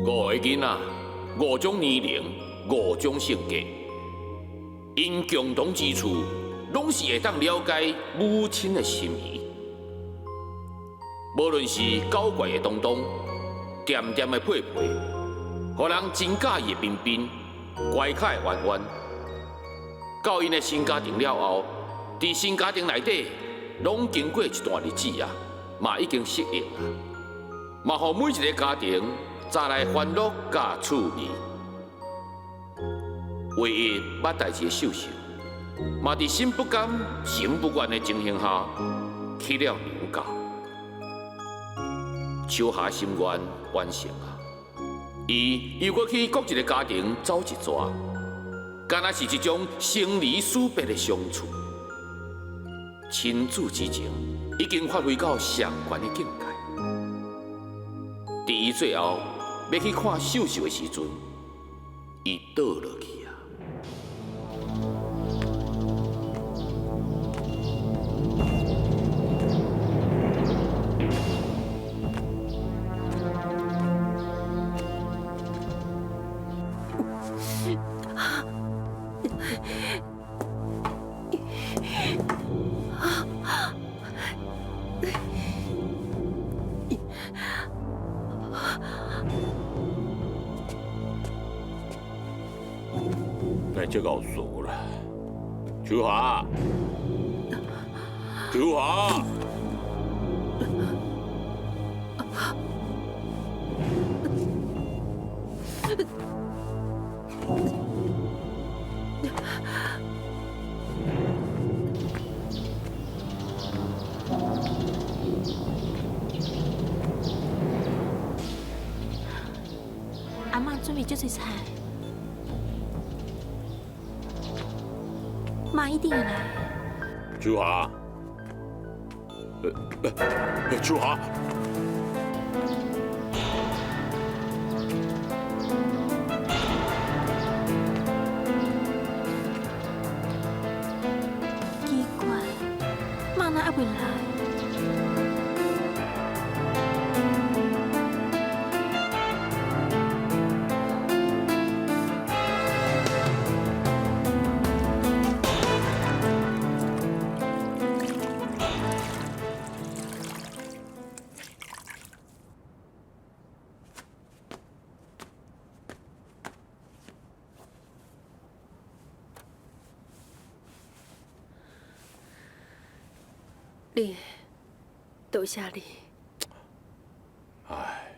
五个囡仔，五種年齡，五種性格，𪜶共同之處，攏是會當了解母親的心意。無論是搞怪的東東，恬恬的佩佩，予人真佮意的彬彬，乖巧的圓圓，到𪜶的新家庭了後，佇新家庭內底，攏經過一段日子啊，嘛已經適應啊，嘛予每一個家庭帶來歡樂佮趣味。唯一捌代誌的秀秀，嘛佇心不甘情不願的情形下，去了娘家。秋霞心願完成啊！伊又閣去閣一個家庭走一逝，敢若是一種生離死別的相處。親子之情已經發揮到上懸的境界。佇伊最後欲去看秀秀的時陣，伊倒落去啊！那這夠數啦，秋霞，秋霞。阿嬤準備足濟菜，媽一定會來。秋霞，秋霞。奇怪，媽哪猶未來？你，多謝你。唉，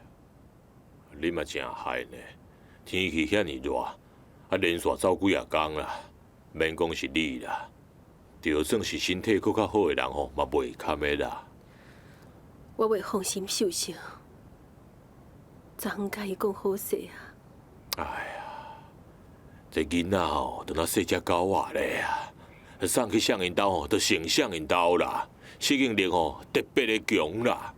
你嘛誠害呢，天氣遐爾熱，啊連續走幾仔工啦，免講是你啦，就算是身體閣較好的人吼，嘛袂堪的啦。我袂放心秀秀，昨昏共伊講好勢啊。哎呀，這囡仔吼，就若細隻狗仔咧啊，送去啥𪜶兜吼，就成啥𪜶兜啦。適應力吼特別的強啦，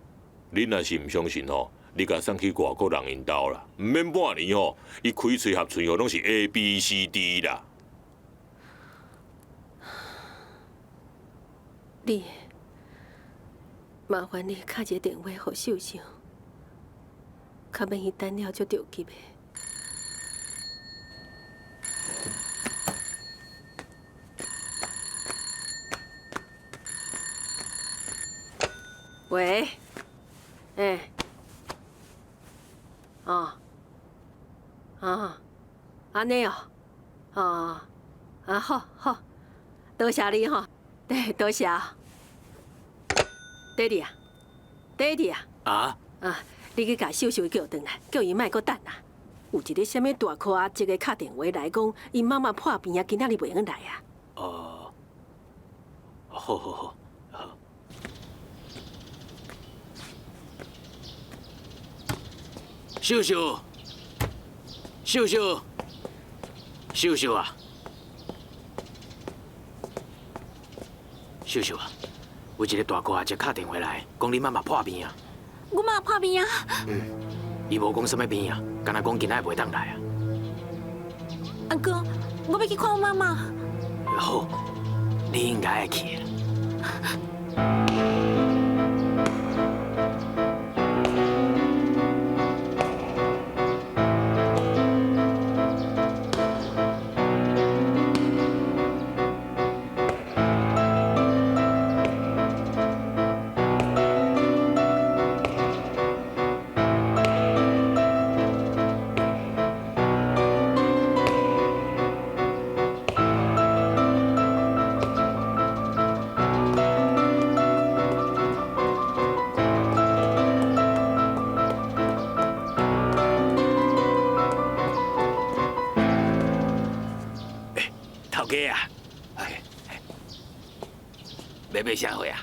你若是毋相信吼，你共送去外國人𪜶兜啦，毋免半年吼，伊開喙合喙吼攏是 A B C D 啦。你，麻煩你敲一个電話予秀秀，較免伊等了足著急的。喂，欸，哦，哦，按呢哦，哦，啊好好，多謝你吼，對，多謝。爹地啊，爹地啊，啊？啊，你去共秀秀叫轉來，叫伊莫閣等啊。有一个啥物大箍阿叔的敲電話來講，𪜶媽媽破病啊，今仔日袂用來啊。哦，好好好。秀秀，秀秀，秀秀啊，秀秀啊，有一个大哥阿叔敲電話來，講你媽媽破病啊。阮媽破病啊？嗯，伊無講啥物病啊，干焦講今仔日袂當來啊。阿哥，我欲去看阮媽媽。好，你應該愛去。头家啊，哎，欲买啥货啊？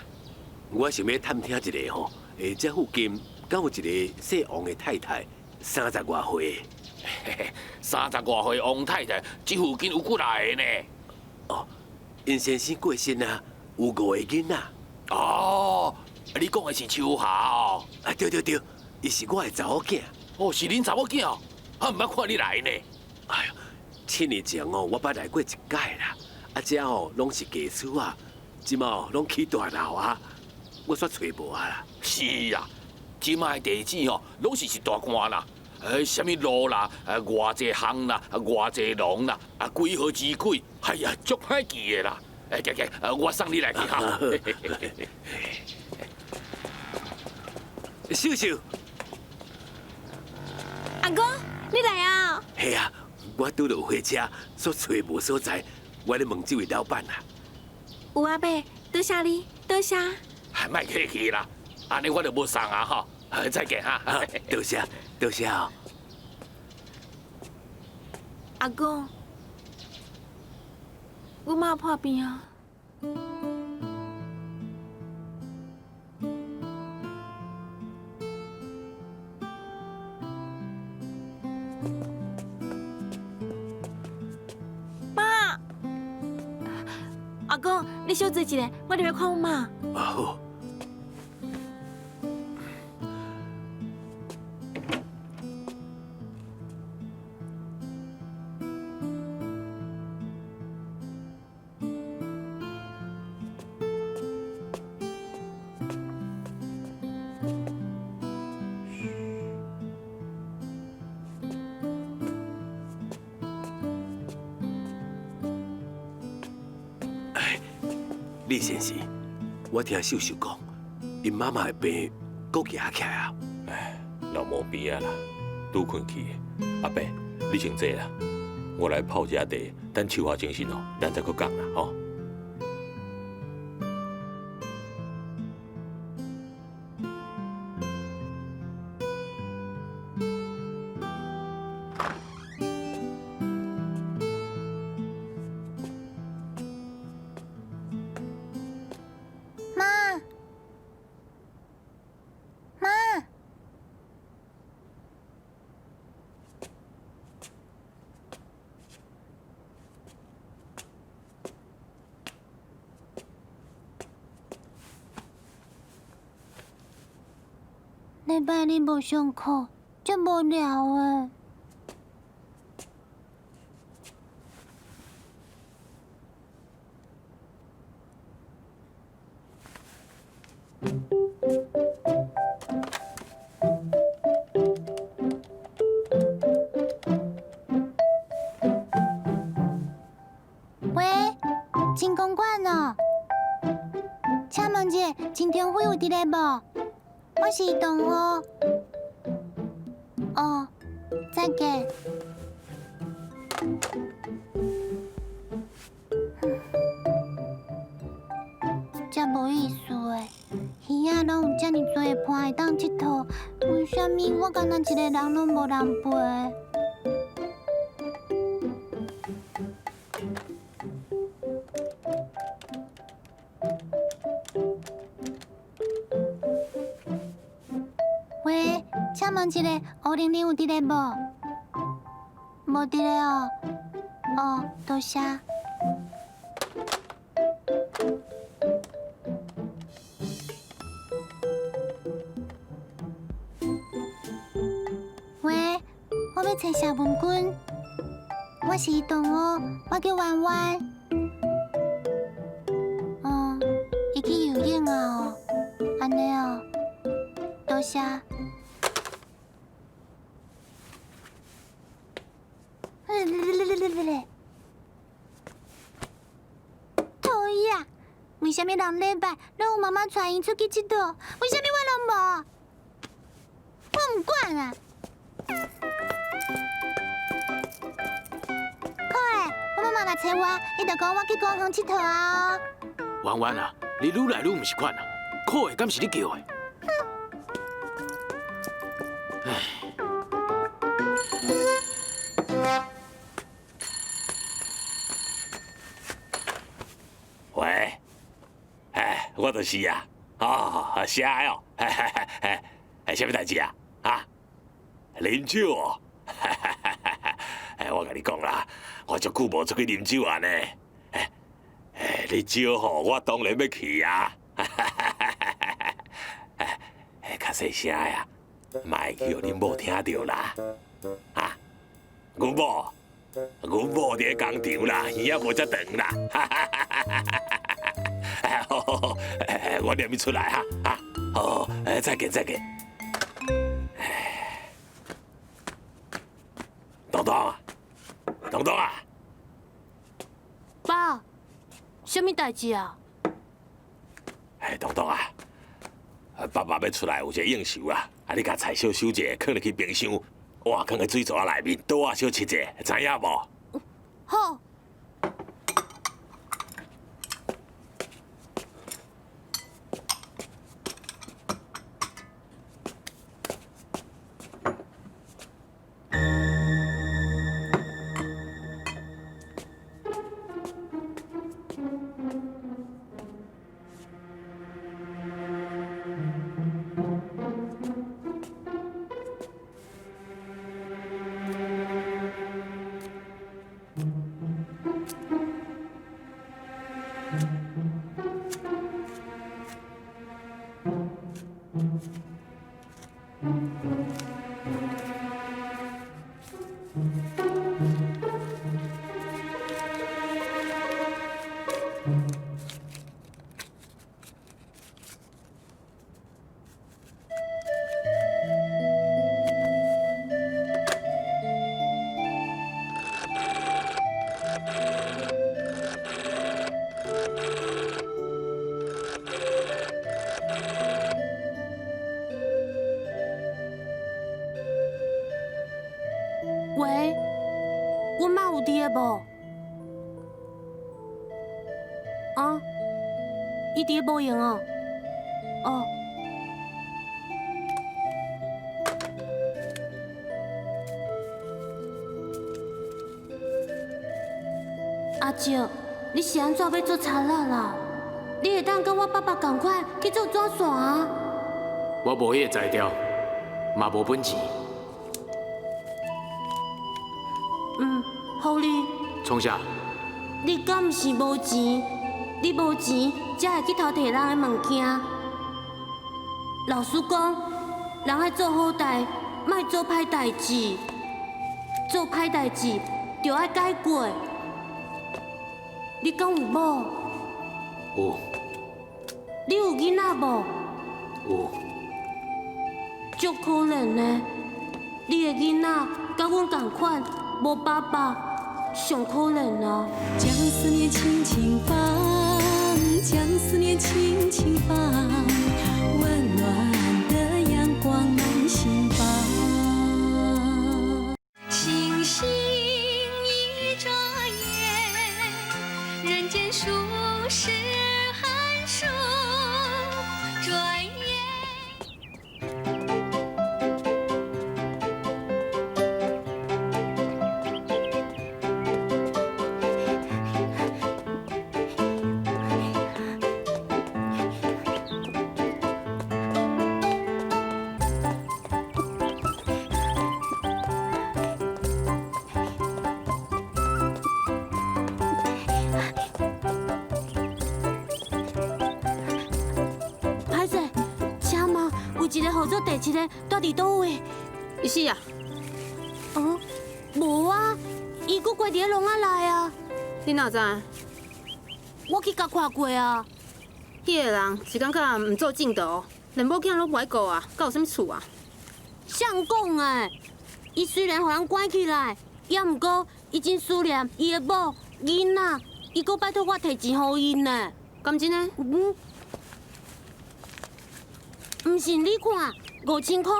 我想欲探听一下吼，這附近敢有一个姓王的太太，三十外歲。三十外歲王太太，這附近有幾若个呢？哦，𪜶先生過身啊，有五个囡仔。哦，你講的是秋霞哦？啊，對對對，伊是我的查某囝。哦，是恁查某囝哦？啊，毋捌看你來呢。哎喲，7年前哦，我捌來過一擺啦。啊，這哦攏是家厝啊，這馬哦攏起大樓啊，我煞揣無啊啦。是啊，這馬的地址哦，攏是一大罐啦。啥物路啦，偌濟巷啦，偌濟廊啦，啊，幾號之幾，哎呀，足歹記的啦。哎，行行，我送你來去哈。秀秀，阿公，你來啊？係啊，我拄落火車，煞揣無所在，我咧問這位老闆啊。有啊，伯，多謝你，多謝。莫客氣啦，按呢我就無送啊吼。再見哈，多謝，多謝哦。阿公，阮媽破病啊。媽，阿公，你小坐一下，我入去看阮媽。好。李先生，我聽秀秀講，𪜶媽媽的病閣行起來啊！哎，老毛病啊啦，拄困去。阿伯，你先坐啦，我來泡一下茶，等秋華精神哦，咱再閣講啦，吼。禮拜日無上課，足無聊的。喂，金公馆哦，請問一下，金中輝有佇咧無？我是同學。哦，再見。遮無意思的，魚仔攏有遮爾濟伴會當𨑨迌，為啥物我干焦一個人攏無人陪？喂，請問一下，吴玲玲有佇咧無？無佇咧哦。哦，多謝。喂，我欲揣謝文君，我是伊同學，我叫婉婉。哦，伊去游泳啊哦，按呢哦，多謝。討厭！為啥物人禮拜攏有媽媽帶𪜶出去𨑨迌？為啥物我攏無？我毋管啊！好欸，我媽媽若揣我，伊就講我去公園𨑨迌啊。婉婉啊，你愈來愈毋是款啊！可愛敢是你叫的？哼！唉。我就是啊，哦，啥哦？嘿，啥物代志啊？啊，啉酒哦？哎，我共你講啦，我足久無出去啉酒啊呢。哎，你招吼，我當然欲去啊。哎，較細聲呀，莫去予恁某聽著啦。啊，阮某，阮某佇咧工廠啦，耳仔無遮長啦。好好好，我念伊出來哈，啊，好，再見再見。東東啊，東東啊，爸，啥物代誌啊？哎，東東啊，爸爸欲出來有一個應酬啊，啊，你共菜小收者，囥入去冰箱，我囥佇水槽仔內面，桌仔小切者，知影無？好。喂，阮媽有佇个無？啊，伊佇咧無閒哦。哦。阿叔，你是按怎欲做贼仔啦？你會當佮我爸爸仝款去做紙線啊？我無彼个才調，嘛無本錢。嗯，予你。創啥？你敢毋是無錢？你無錢，才會去偷提人的物件。老師講，人愛做好代，莫做歹代誌。做歹代誌，就愛改過。你敢有某？有。你有囡仔無？有。足可憐的，你的囡仔佮阮仝款，無爸爸，上可憐啊！將思念輕輕放，將思念輕輕放，溫暖的陽光滿心房。星星一眨眼，人間數十寒暑，轉眼。歹勢，請問有一個號做第七个蹛佇佗位？伊死啊？嗯，無啊，伊閣關佇咧籠仔內啊。你哪知？我去共看過啊。彼個人是感覺毋做正道，連某囝攏無愛顧啊，敢有啥物厝啊？誰講的？伊雖然予人關起來，也毋過伊真思念伊的某、囡仔，伊閣拜託我提錢予𪜶呢。敢真的？嗯。毋信你看，5000箍。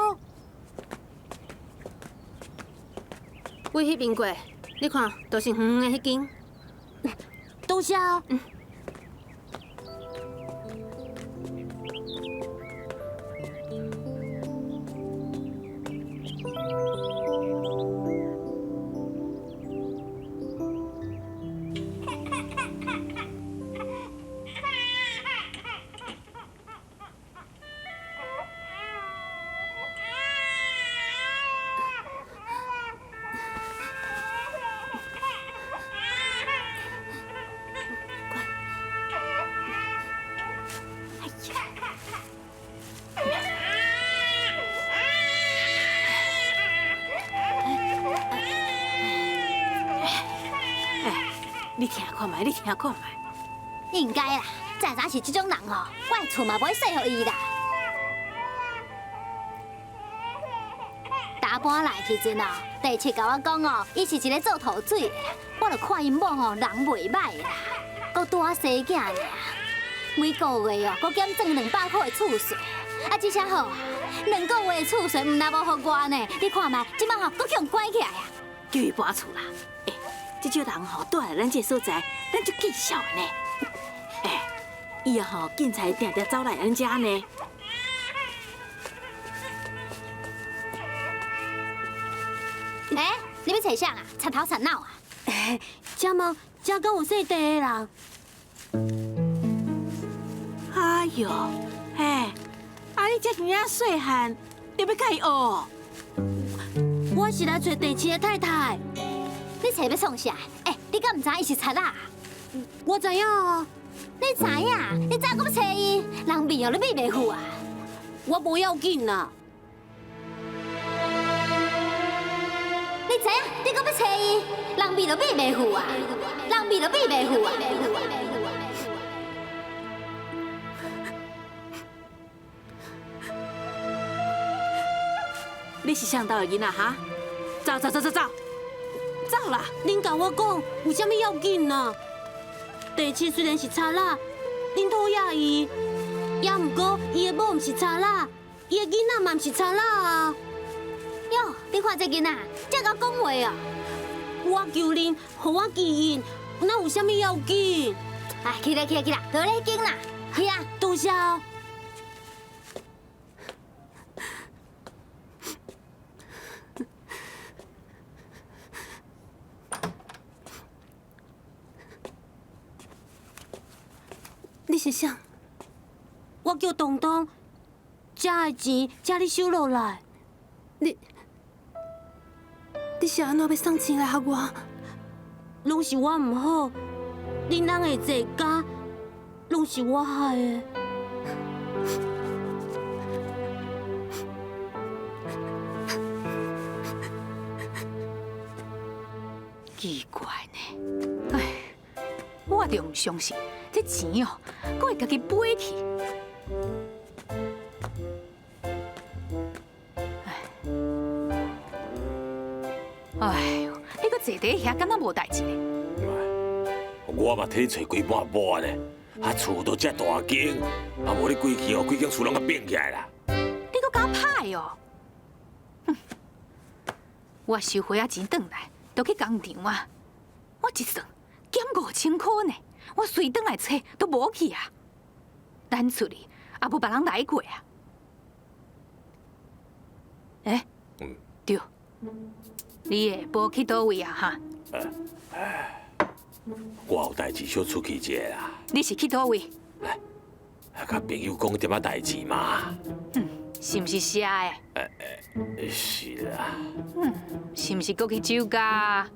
位彼邊過，你看，就是遠遠的彼間。多謝哦。嗯。你聽看覓，你聽看覓。應該啦，早知是這種人吼，我的厝嘛無會說予伊啦。大搬來時陣哦，第七共我講哦，伊是一个做塗水的，我就看𪜶某吼人袂䆀啦，閣拄仔生囝爾，每个月哦，閣減賺200箍的厝稅，啊，這下好啊，2个月的厝稅毋但無予我呢，你看覓，這擺吼閣去予關起來啊！叫伊搬厝啦！欸，這種人吼，蹛來咱這个所在，咱足見笑的呢。欸，伊啊吼，警察定定走來咱遮呢。欸，你欲揣啥啊？贼头贼脑啊！欸，请问遮敢有姓郑的人？哎哟，嘿，啊你遮尔仔细汉，你欲共伊学？我是来揣第七的太太。你揣欲创啥？欸，你敢毋知伊是贼仔？我知影啊。你知影？你早阁欲揣伊？人面哦，你美袂赴啊？我无要紧啦。你知影？你阁欲揣伊？人面都美袂赴啊！人面都美袂赴啊！你是啥兜的囡仔哈？走走走走走，走啦！恁共我讲，有啥物要紧啊？第七虽然是贼仔，恁讨厌伊，也毋过伊的某毋是贼仔，伊的囡仔嘛毋是贼仔啊！哟，你看这囡仔，这𠢕讲话哦！我求恁，予我见𪜶，哪有啥物要紧？哎，起来起来起来，落咧间啦，去啊！多谢哦。你是啥？我叫东东，遮的钱请你收落来。你是按怎欲送钱来予我？拢是我毋好，恁翁会坐监，拢是我害的。奇怪呢，哎，我就毋相信这钱哦，阁会家己飞去。哎呦，你阁坐伫遐，敢若无代志呢？我嘛替你揣几半抹呢，啊厝都遮大间，啊无你规气哦，规间厝拢共变起来啦。你阁敢歹哦？哼，我收岁仔钱转来，就去工厂啊。我一算，减5000箍呢，我随转来揣都无去啊。咱厝里也无别人来过啊。欸，对。你会无去佗位啊？哈！我有代志小出去一下啦。你是去佗位？啊，共朋友讲一点仔代志嘛。嗯，是毋是写的？是啦。嗯，是毋是阁去酒家？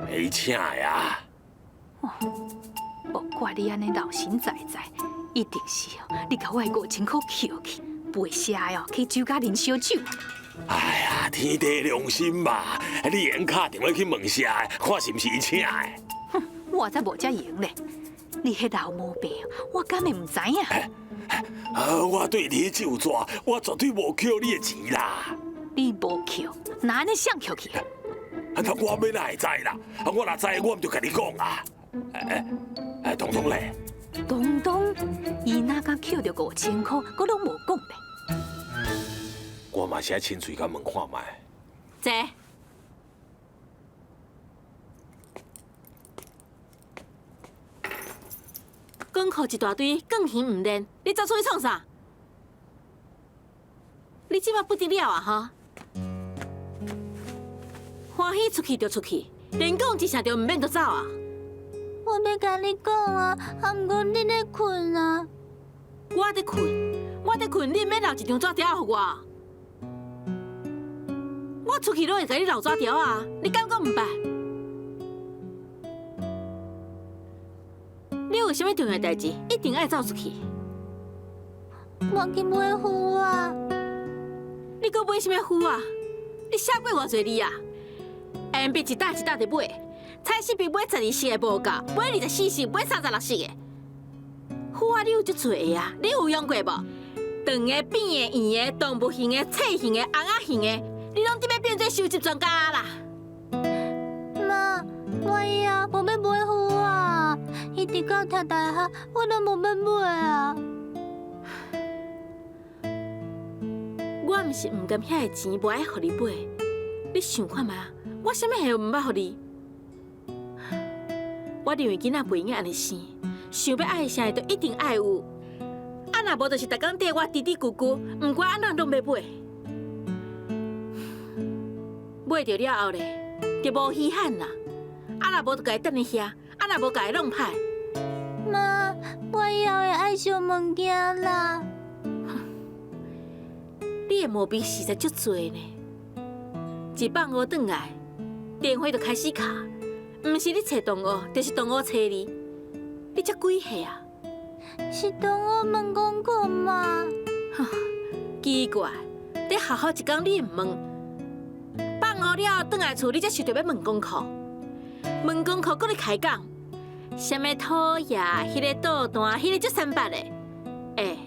伊请的啊。哦，无怪你按呢老神在在，一定是哦，你共我的5000箍扣去，袂写的哦，去酒家啉烧酒。哎呀，天地良心嘛！你会用敲电话去问写的，看是毋是伊请的？哼，我才无遮闲咧！你彼老毛病，我敢会毋知影？啊，我对你酒桌，我绝对无扣你的钱啦！你无扣，哪按呢谁扣去？啊，那我欲哪会知啦？啊，我若知，我毋就共你讲啊！哎哎，东东咧？东东，伊哪敢扣著5000箍，阁拢无讲咧？我嘛是爱亲嘴共问看觅。坐。功课一大堆，更闲毋练，你走出去创啥？你这摆不得了啊！哈，欢喜出去就出去，连讲一声就毋免就走啊！我欲共你讲啊，啊，毋过你咧睏啊。我咧睏，我咧睏，你毋免留一张纸条予我。我出去拢会共你留纸条啊，你敢讲毋捌？你有啥物重要代志，一定爱走出去。我去买芋啊！你阁买啥物芋啊？你写过偌济字啊？欸，鉛筆一沓一沓佇買，彩色筆買12色的無夠，買24色，買36色的。斧仔你有足濟啊？你有用過無？長的、扁的、圓的、動物形的、冊形的、尪仔形的，你攏準欲變做收集專家啦！媽，我以後無欲買斧仔，一直到讀大學，我攏無欲買啊！我毋是毋甘遐个錢無愛予你買，你想看覓啊？我啥物戲毋捌予你？我認為囡仔袂用按呢生，想欲愛啥，就一定愛有。啊，若無就是逐工綴我嘀嘀咕咕，毋管按怎攏欲買。買著了後咧，就無稀罕啦。啊，若無就共伊等佇遐，啊，若無共伊弄歹。媽，我以後會愛惜物件啦。你的毛病實在足濟呢。一放學轉來，電話就開始敲，毋是你揣同學，就是同學揣你。你才幾歲啊？是同學問功課嘛？奇怪，佇學校一工你毋問，放學了後轉來厝，你才想著欲問功課。問功課閣咧開講，啥物土爺，彼个倒彈，彼个足三八的。欸，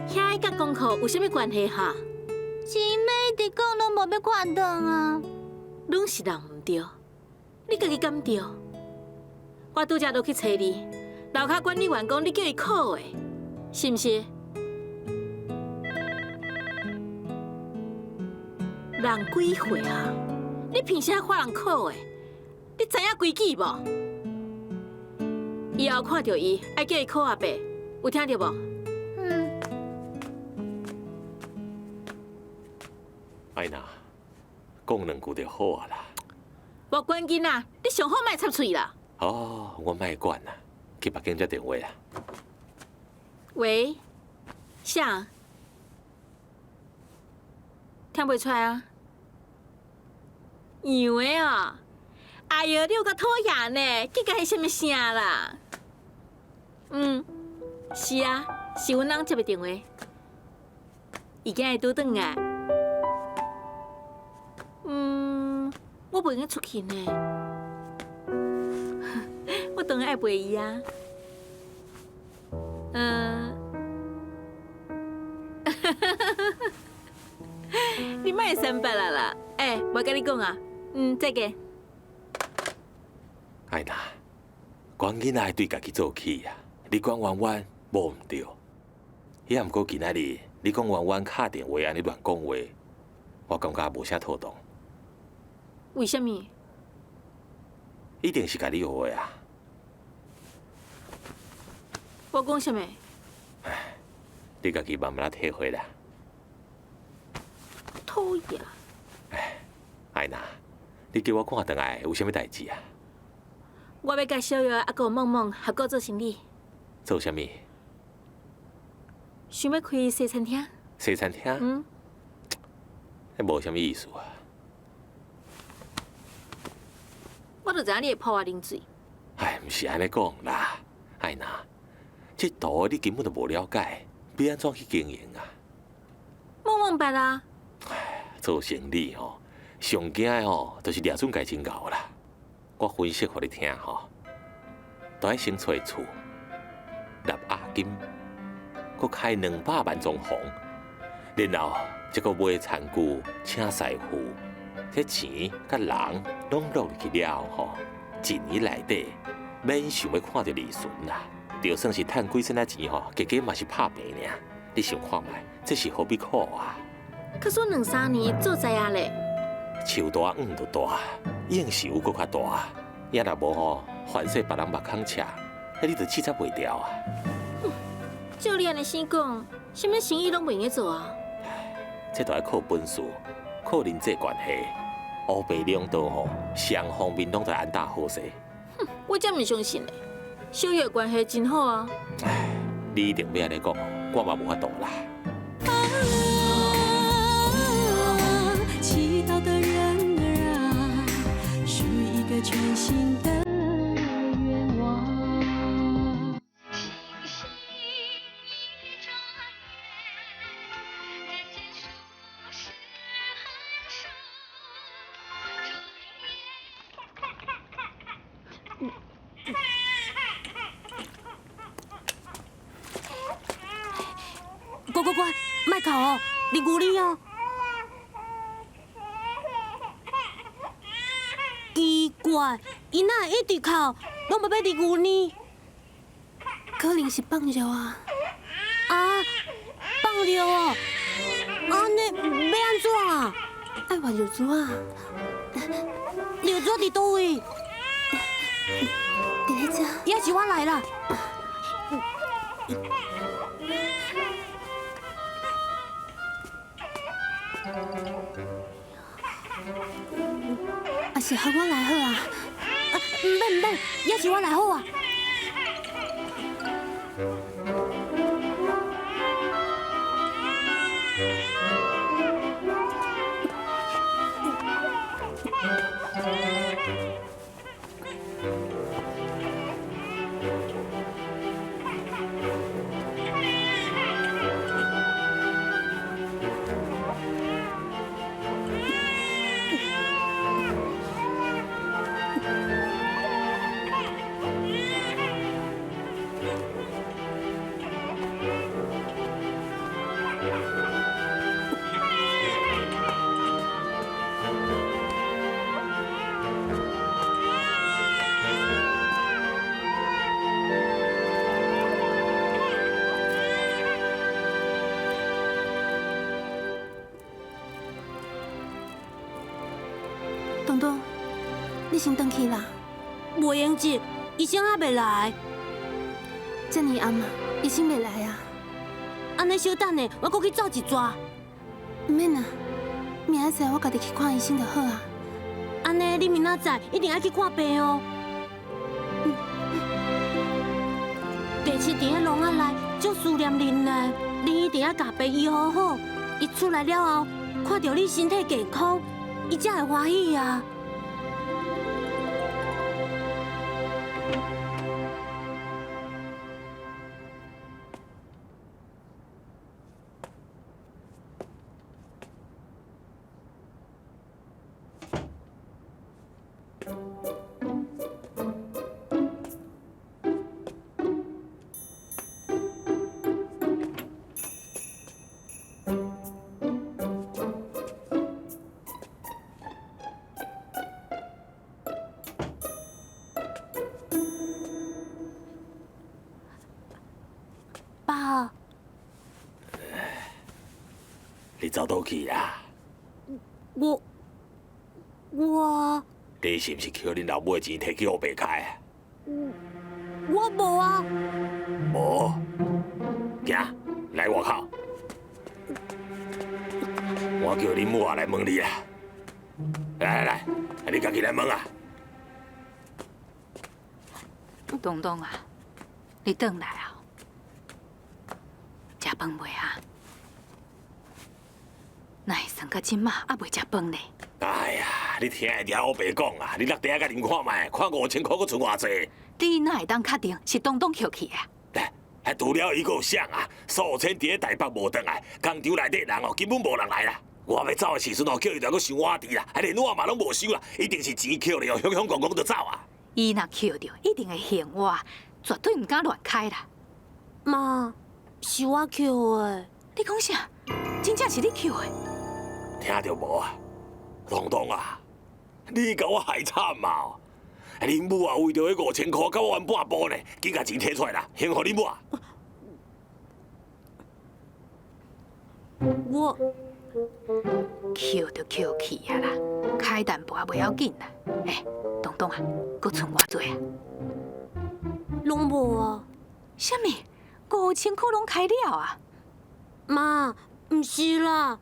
遐个佮功課有啥物關係哈？錢妹一直講攏無欲看轉啊，攏是人毋對，你家己敢對？我拄才落去揣你，樓跤管理員講你叫伊考的，是毋是？人幾歲啊？你憑啥看人考的？你知影規矩無？以後看著伊，愛叫伊考阿伯，有聽著無？嗯。愛娜，講兩句就好啊啦。無關緊啦，你上好莫插喙啦。哦，我莫管啦，去別間接電話啦。喂，啥？聽袂出來啊？洋的哦，哎喲，你有夠討厭呢，計較彼啥物聲啦？嗯，是啊，是阮翁接的電話，伊今日拄轉來。嗯，我袂用出去呢，我當然愛陪伊啊。嗯，你莫三八啦啦，欸，無共你講啊，嗯，再見。愛娜，管囡仔愛對家己做起啊！你講圓圓無毋對，也毋過今仔日你講圓圓敲電話按呢亂講話，我感覺無啥妥當。為啥物？一定是共你學的啊！我講啥物？唉，你家己慢慢仔體會啦。討厭！唉，愛娜，你叫我看轉來有啥物代誌啊？我欲共小玉抑閣夢夢合股做生意。做啥物？想欲開西餐廳。西餐廳？嗯。彼無啥物意思啊。我就知影你會潑我冷水。唉，毋是按呢講啦，愛娜，這道你根本就無了解，欲按怎去經營啊？夢夢捌啊。唉，做生意吼，上驚的吼，就是掠準家真𠢕啦。我分析予你聽吼，都愛先揣厝，納押金，閣開200萬裝潢，然後才閣買餐具、請師傅，這錢佮人攏落入去了後吼，一年內底免想欲看著利潤啦，就算是趁幾仙仔錢吼，加加嘛是拍平爾。你想看覓？這是何必苦啊？可說兩三年做知影咧。樹大癢就大，應是有閣較大。也若無吼，凡勢別人目空赤，彼你就凊彩袂掉啊。照你按呢生講，啥物生意攏袂用得做啊？這都愛靠本事，靠人際關係，烏白兩道吼，雙方面攏著按打好勢。哼，我才毋相信咧，小玉的關係真好啊。唉，你一定欲按呢講，我嘛無法度啦。祈禱的人兒啊，許一個全新的願望。乖，莫哭哦，啉牛奶哦。奇怪，伊哪會一直哭，攏無欲啉牛奶？可能是放尿啊！啊，放尿哦！按呢欲按怎啊？愛換尿紙啊！尿紙佇佗位？佇咧遮。猶是我來啦。啊是予我來好啊！啊，毋免毋免，猶是我來好啊。東東，你先轉去啦。袂用得，醫生猶未來。這爾暗啊，醫生袂來啊。按呢小等下，我閣去走一逝。毋免啦，明仔載我家己去看醫生就好啊。按呢，你明仔載一定愛去看病哦。第七佇彼籠仔內，足思念恁呢。恁一定愛共病醫好好，伊出來了後，看著你身體健康，伊才會歡喜啊。爸，你走佗去啦？我，你是毋是捡恁老母的錢提去烏白開啊？我無啊。無，行，來外口。我叫恁母仔來問你啦。來來來，你家己來問啊。東東啊，你轉來啊！食飯未啊？哪會算到這馬猶未食飯呢？哎呀，你聽會著烏白講啊！你落地仔共啉看覓，看5000箍閣剩偌濟？你哪會當確定是東東抾去啊？來，除了伊閣有誰啊？素千佇咧台北無轉來，工廠內底人哦根本無人來啦。我欲走的時陣哦，叫伊來閣收碗池啦，連碗嘛攏無收啦，一定是錢抾著，雄雄戇戇就走啊！伊若抾著，一定會嫌我，絕對毋敢亂開啦。媽，是我抾的。你講啥？真正是你抾的？聽著無啊？東東啊，你共我害慘啊！恁母啊，為著彼5000箍，共我冤半步呢，緊共錢提出來啦，還予恁母啊！我抾就抾去啊啦，開淡薄仔袂要緊啦。欸，東東啊，閣剩偌濟啊？攏無啊。啥物？5000箍攏開了啊？媽，毋是啦。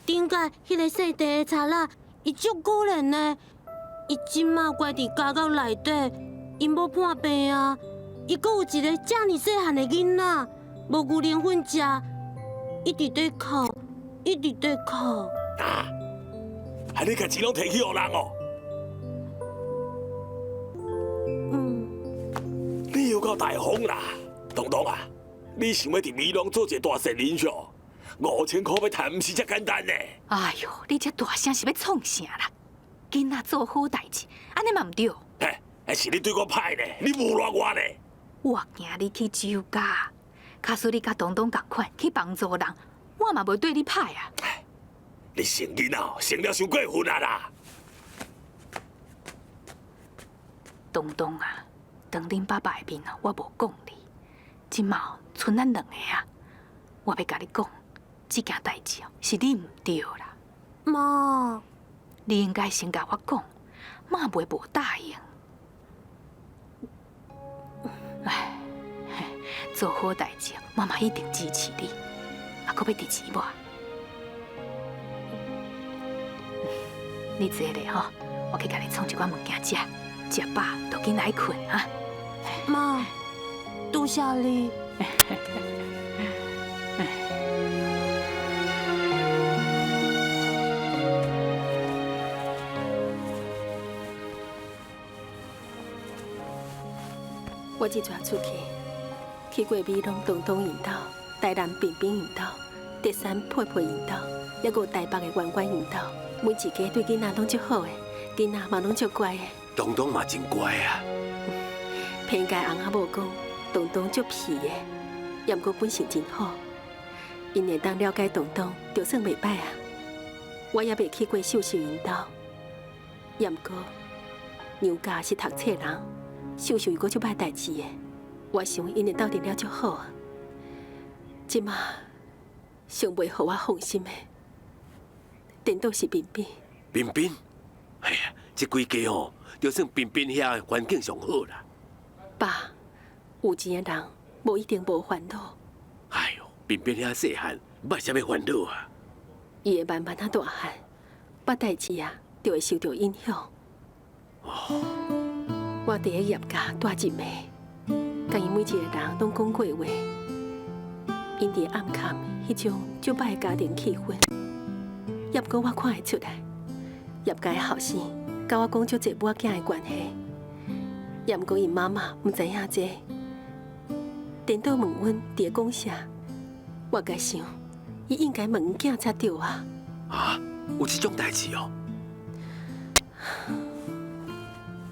頂屆彼個姓鄭的賊仔，伊足可憐的，伊這馬關佇監獄內底，𪜶某破病啊，伊閣有一個遮爾細漢的囡仔，無牛奶粉食，一直佇哭，一直佇哭。啊！啊！你共錢攏提去予人哦？嗯。你又夠大方啦，東東啊！你想欲佇美濃做一個大善人數？5000箍欲趁，毋是遮簡單呢。哎喲，你這大聲是欲創啥啦？囡仔做好代誌，按呢嘛毋對。嘿，是你對我歹呢，你侮辱我呢。我驚你去酒駕，假使你佮东东仝款去帮助人，我嘛袂对你歹啊。你生囡仔生了伤过分啊啦！东东啊，当恁爸爸的面啊，我无讲你，这马賰咱两个啊，我欲共你讲，这件代志哦，是你毋对啦。妈，你应该先共我讲，妈袂无答应。哎，做好代志，妈妈一定支持你。啊，阁欲支持我？你坐咧吼，我去共你创一寡物件食，食饱就紧来睏啊。妈，多谢你。我这阵出去，去过美浓东东𪜶兜、台南平平𪜶兜、竹山佩佩𪜶兜，犹阁有台北的圆圆𪜶兜，每一家对囡仔拢足好的，囡仔嘛拢足乖的。东东嘛真乖啊。偏家翁仔某讲，东东足皮的，也毋过本性真好。𪜶会当了解东东，就算袂歹啊。我也未去过秀秀𪜶兜，也毋过娘家是读册人。秀秀伊阁足歹代志的，我想𪜶会斗阵了足好啊。这马上袂予我放心的，颠倒是彬彬。彬彬，哎呀，这几家吼，就算彬彬遐的环境上好啦。爸，有钱的人无一定无烦恼。哎哟，彬彬遐细汉，捌啥物烦恼啊？伊会慢慢仔大汉，捌代志啊，就会受著影响。哦。我伫咧叶家住一暝，共𪜶每一个人拢讲过话，𪜶伫暗藏彼种足歹的家庭气氛，也毋过我看会出来，叶家的后生佮我讲足济母仔囝的关系，也毋过𪜶妈妈毋知影这，颠倒问阮伫咧讲啥，我该想，伊应该问𪜶囝才对啊。啊，有这种代志哦。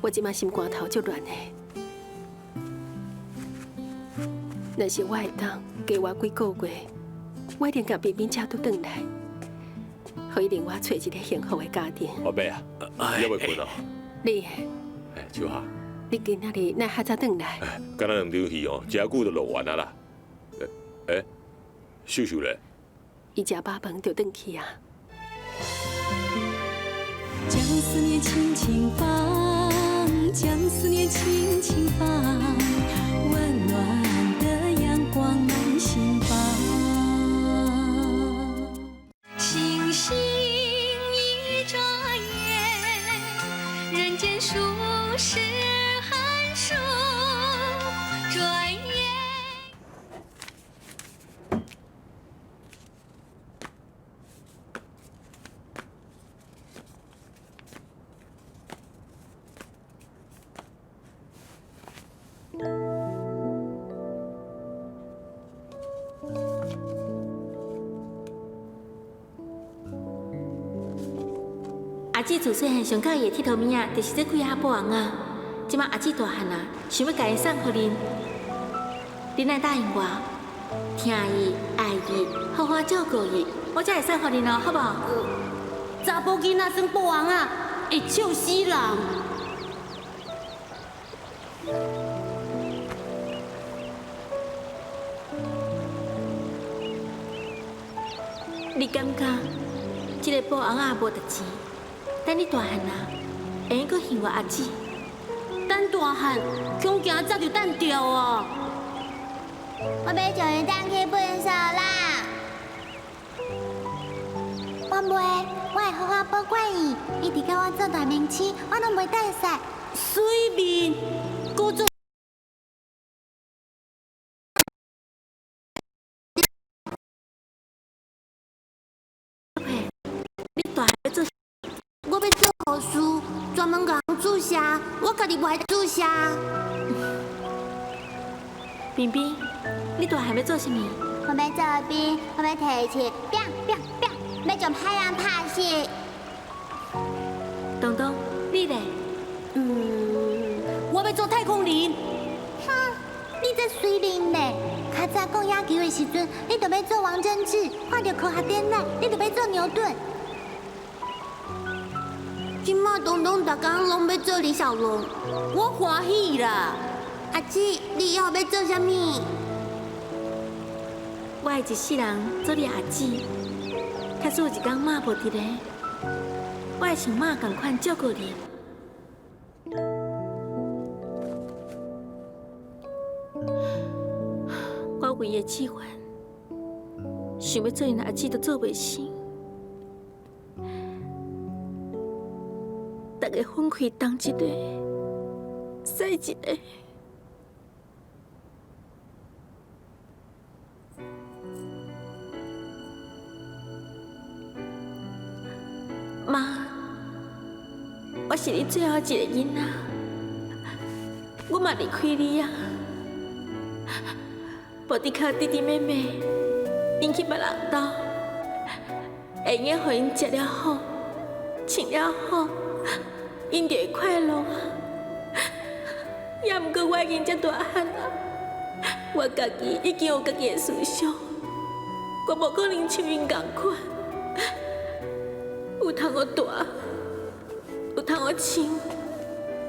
我这马心肝头足乱的，若是我会当加活几个月，我一定共彬彬接倒转来，予伊另外揣一个幸福的家庭。阿伯啊，你犹未睏哦？你，哎，秋霞，你今仔日哪较早转来？敢若两场戏哦，真久就落完啊啦。哎，秀秀咧？伊食饱饭就转去啊。将思念轻轻放。将思念轻轻放，温暖的阳光满心房。星星一眨眼，人间数十寒暑，转眼。阿姊自细汉上佮意的𨑨迌物仔，就是这几仔布翁仔。这马阿姊大汉啊，想欲共伊送予恁，恁爱答应我，疼伊、爱伊，好好照顾伊，我才会送予恁哦，好无？查埔囡仔耍布翁仔，会笑死人。你感觉这个布翁仔无值钱？等你大汉啊，会用阁还我阿姊。等大汉，恐惊早就等著啊！我欲将伊当去粪扫啦。我袂，我会好好保管伊，一直到我做大明星，我拢袂等使。水面，阁做。你大汉欲做？我欲做护士，专门共人注射，我家己无爱注射。彬彬，你大汉欲做啥物？我欲做兵，我欲提枪，拼拼拼，欲将歹人拍死。东东，你咧？我欲做太空人。哼，你这水灵咧，較早講野球的時陣，你就欲做王貞治；看著科學展覽，你就欲做牛頓。這馬東東逐工攏欲做李小龍，我歡喜啦。阿姊，你以後欲做啥物？我會一世人做你阿姊，假使有一工媽無佇咧，我會像媽仝款照顧你。我唯一的志願，想欲做𪜶阿姊都做袂成。大家分開東一个，西一个。媽，我是你最後一個囡仔，我嘛離開你啊！無得靠弟弟妹妹，𪜶去別人兜，會用得予𪜶食了好，穿了好，𪜶就會快樂啊！也毋過我已經遮大漢啊，我家己已經有家己的思想，我無可能像𪜶仝款。有通予蹛，有通予穿，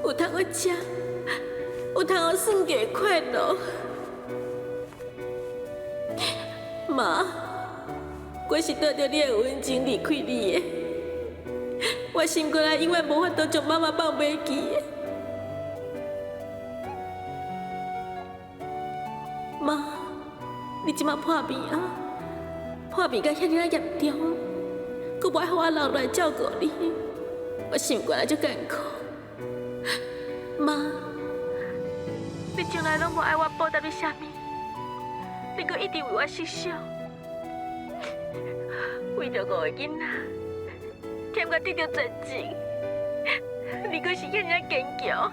有通予食，有通予算計快樂。媽，我是帶著你的溫情離開你的，我心肝內永遠無法度將媽媽放袂記的。媽，你這馬破病啊，破病甲遐爾仔嚴重。閣無愛予我留落來照顧你，我心肝內足艱苦。媽，你從來攏無愛我報答你啥物，你閣一直為我設想，為著五個囡仔，忝甲得著絕症，你閣是遐爾堅強，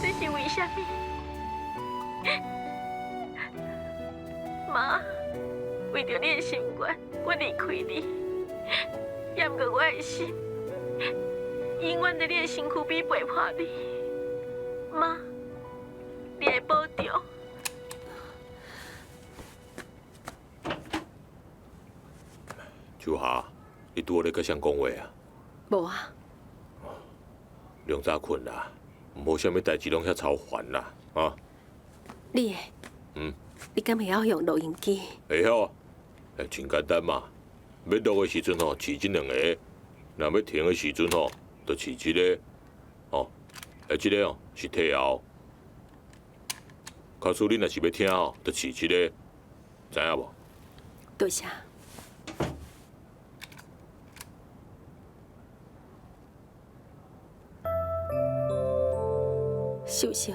這是為啥物？媽，為著你的心願。我離開你，也毋過我的心永遠佇你的身軀邊陪伴你。媽，你會保重。秋霞，你拄仔咧佮誰講話啊？無啊。良早睏啦，毋好啥物代誌攏遐操煩啦，啊？你的？嗯。你敢會曉用錄音機？會曉啊。欸，真簡單嘛！欲錄的時陣吼，試這兩个；若欲停的時陣吼，就試這个。哦，欸，這个哦是退後。假使你若是欲聽哦，就試這个，知影無？多謝。秀秀，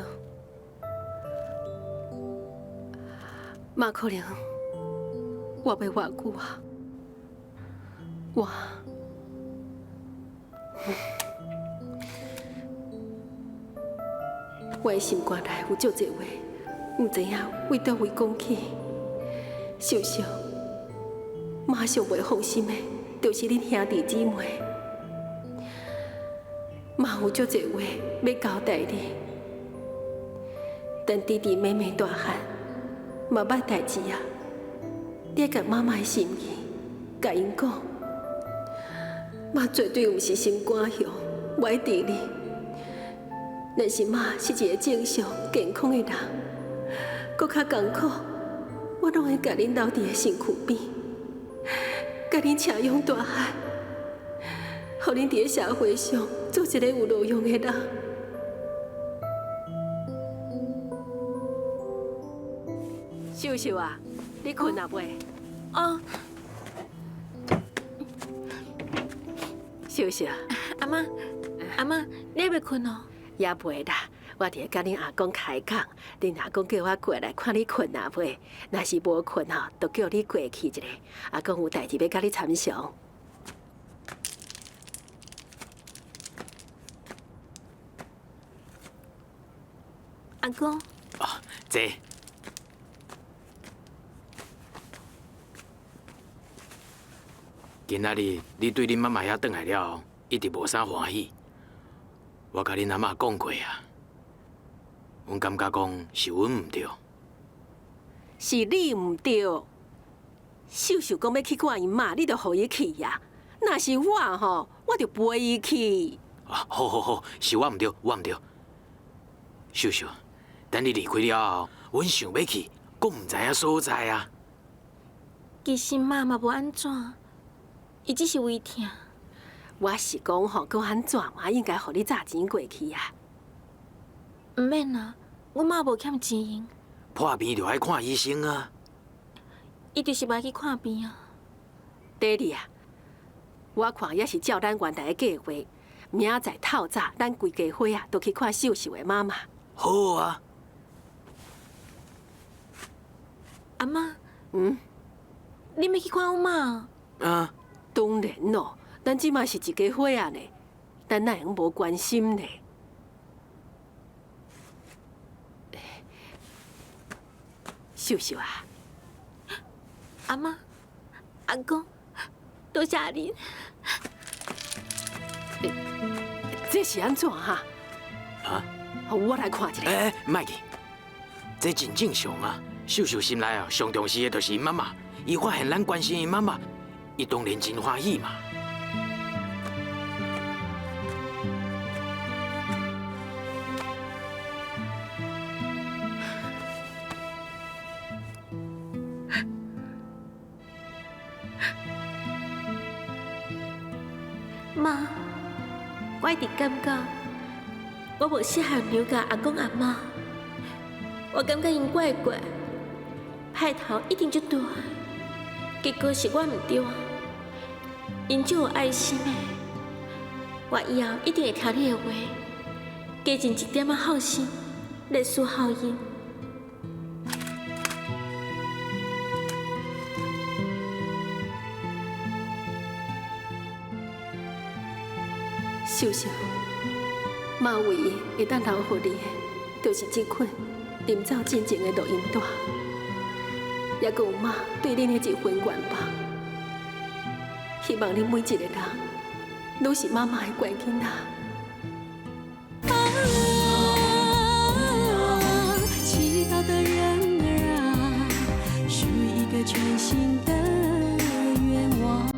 媽可能活袂偌久啊！我的心肝內有足濟話，毋知影為佗位講起。秀秀，媽上袂放心的，就是恁兄弟姊妹。媽有足濟話欲交代你，等弟弟妹妹大漢，嘛捌代誌啊！你愛共媽媽的心意，共𪜶講，媽絕對毋是心肝雄，無愛治你。但是媽是一個正常健康的人，閣較艱苦，我攏會共恁留佇个身軀邊，共恁捙養大漢，予恁佇个社會上做一個有路用的人。秀秀啊，你睏啊未？哦。秀秀，阿嬤，阿嬤，你猶未睏哦？也袂啦，我佇咧佮恁阿公開講，恁阿公叫我過來看你睏啊未？若是無睏吼，就叫你過去一下。阿公有代誌欲佮你參詳。阿公。哦，坐。今仔日你對恁媽媽遐轉來了後，一直無啥歡喜。我共恁阿嬤講過啊，阮感覺講是阮毋對。是你毋對。秀秀講欲去看𪜶媽，你就予伊去啊。若是我吼，我就陪伊去。啊，好好好，是我毋對，我毋對。秀秀，等你離開了後，阮想欲去，閣毋知影所在啊。其實媽嘛無按怎，伊只是胃疼。我是講吼，閣按怎嘛應該予你紮錢過去啊。毋免啦，阮媽無欠錢用。破病就愛看醫生啊。伊就是無愛去看病啊。弟弟啊，我看也是照咱原來的計劃，明仔載透早，咱規家伙啊，都去看秀秀的媽媽。好啊。阿媽，嗯，你欲去看阮媽？啊，當然咯，咱這馬是一家伙仔呢，咱哪會用無關心呢？秀秀啊，阿媽、阿公，多謝恁。這是按怎哈？啊？我來看一下。欸，莫去，這真正常啊。秀秀心內啊，上重視的就是𪜶媽媽。伊發現咱關心𪜶媽媽，伊當然真歡喜嘛。媽，我一直感覺我無適合留共阿公阿嬤，我感覺𪜶怪怪，派頭一定足大，結果是我毋對啊。𪜶足有愛心的，我以後一定會聽你的話，加盡一點仔孝心來侍候𪜶。秀秀，媽唯一會當留予你的，就是這款臨走進前的錄音帶，猶閣有媽對恁的一份願望。希望恁每一個人，攏是媽媽的乖囡仔。祈禱的人兒啊，許一個全新的願望。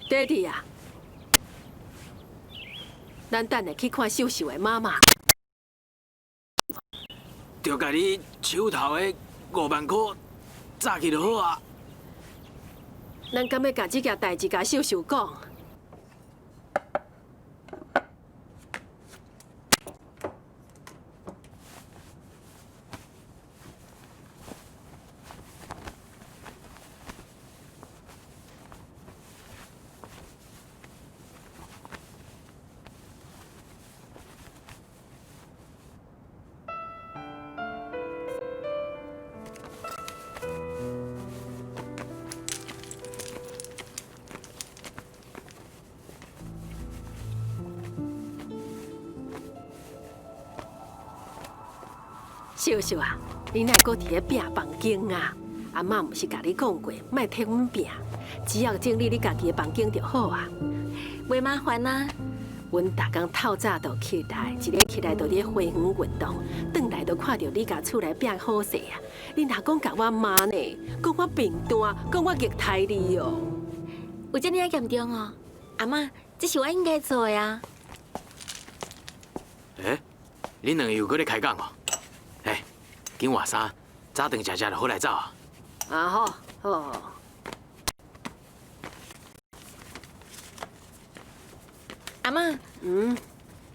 爹地啊，咱等下去看秀秀的媽媽。就共你手頭的5萬箍紮去就好啊。咱敢欲共這件代誌共秀秀講？秀秀啊，你哪會閣佇咧拚房間啊？阿媽毋是共你講過，莫替阮拚，只要整理你家己的房間就好啊。袂麻煩啊。阮逐工透早就起來，一个起來就佇咧花園運動，轉來就看著你共厝內拚好勢啊！你若講共我媽呢，講我貧惰，講我虐待你哦。有這爾仔嚴重哦？阿媽，這是我應該做的啊。欸，恁兩个又閣咧開講哦？欸，緊換衫，早頓食食就好來走啊。啊好，好。阿媽，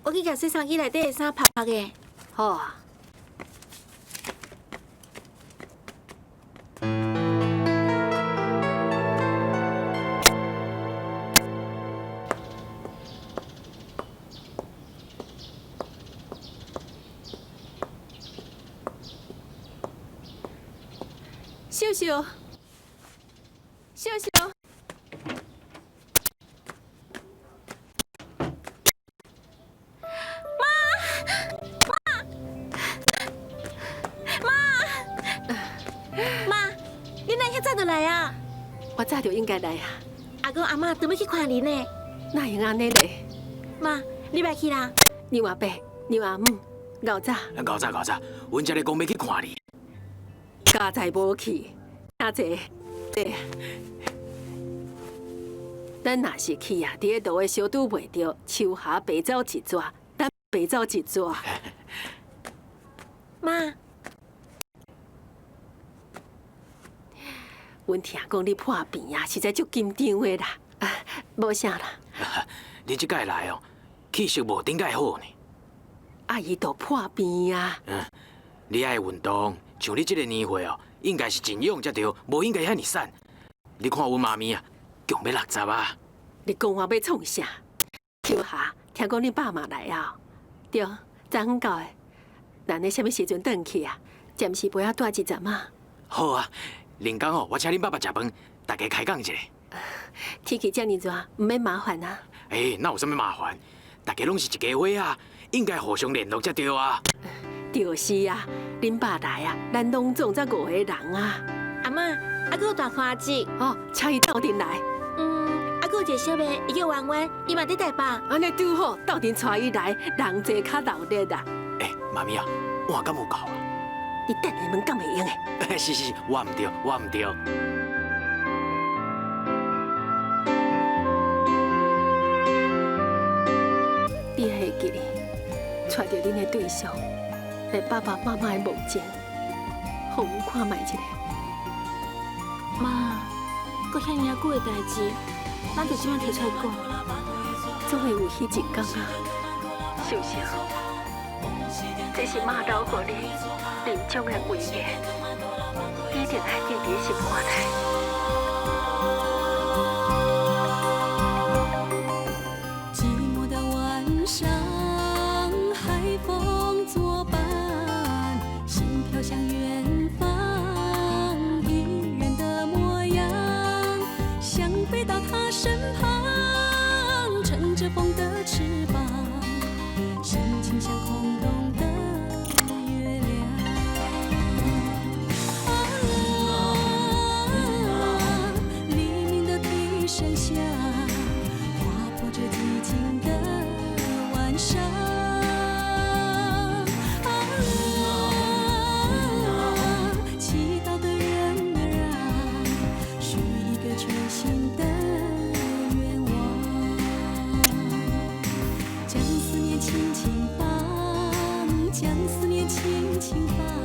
我去共洗衫機內底的衫曝曝的。好啊。秀秀，秀秀，早就應該來啊。阿公阿嬤都欲去看你呢。哪會按呢咧？媽，你欲去啦？牛阿伯、牛阿姆，𠢕早。𠢕早𠢕早，阮才咧講欲去看你。佳哉無去，阿姐，姐，咱若是去啊，佇咧路的相拄袂著，秋霞白走一逝，咱白走一逝。媽，阮聽講你破病啊，實在足緊張的啦。啊，無啥啦。你這擺來哦，氣色無頂擺好呢。啊，伊都破病啊。嗯，你愛運動，像你這个年歲哦，應該是真勇才對，無應該遐爾瘦。你看阮媽咪啊，強欲60啊。你講我欲創啥？秋霞，聽講恁爸嘛來啊？對，昨昏到的。咱咧啥物時陣轉去啊？暫時陪我蹛一陣啊。好啊，另工哦，我請恁爸爸食飯，大家開講一下。天氣遮爾熱，毋免麻煩啊。欸，哪有啥物麻煩？大家攏是一家伙啊，應該互相聯絡才對啊。就是啊，恁爸來啊，咱攏總才五個人啊。阿嬤，啊，閣有大花姊哦，請伊鬥陣來。嗯，啊，閣有一個小妹，伊叫婉婉，伊嘛佇台北。按呢拄好，鬥陣帶伊來，人濟較熱鬧啊。欸，媽咪啊，我敢有夠啊？你等下問敢會用的？是是是，我毋對，我毋對。你會記得帶著恁的對象來爸爸媽媽的墓前，予阮看覓一下。媽，閣遐爾仔久的代誌，咱就這擺提出來講，總會有彼一天啊。秀秀，這是媽留予你臨終的遺言，你一定愛記佇心肝內。寂寞的晚上，海風作伴，心飄向遠方，一人的模樣，想飛到他身旁，乘著風的翅膀，心情像空洞的月亮。啊，黎明的笛聲響，劃破這寂靜的晚上。啊，祈禱的人兒啊，許一個全新的願望，將思念輕輕放，將思念輕輕放。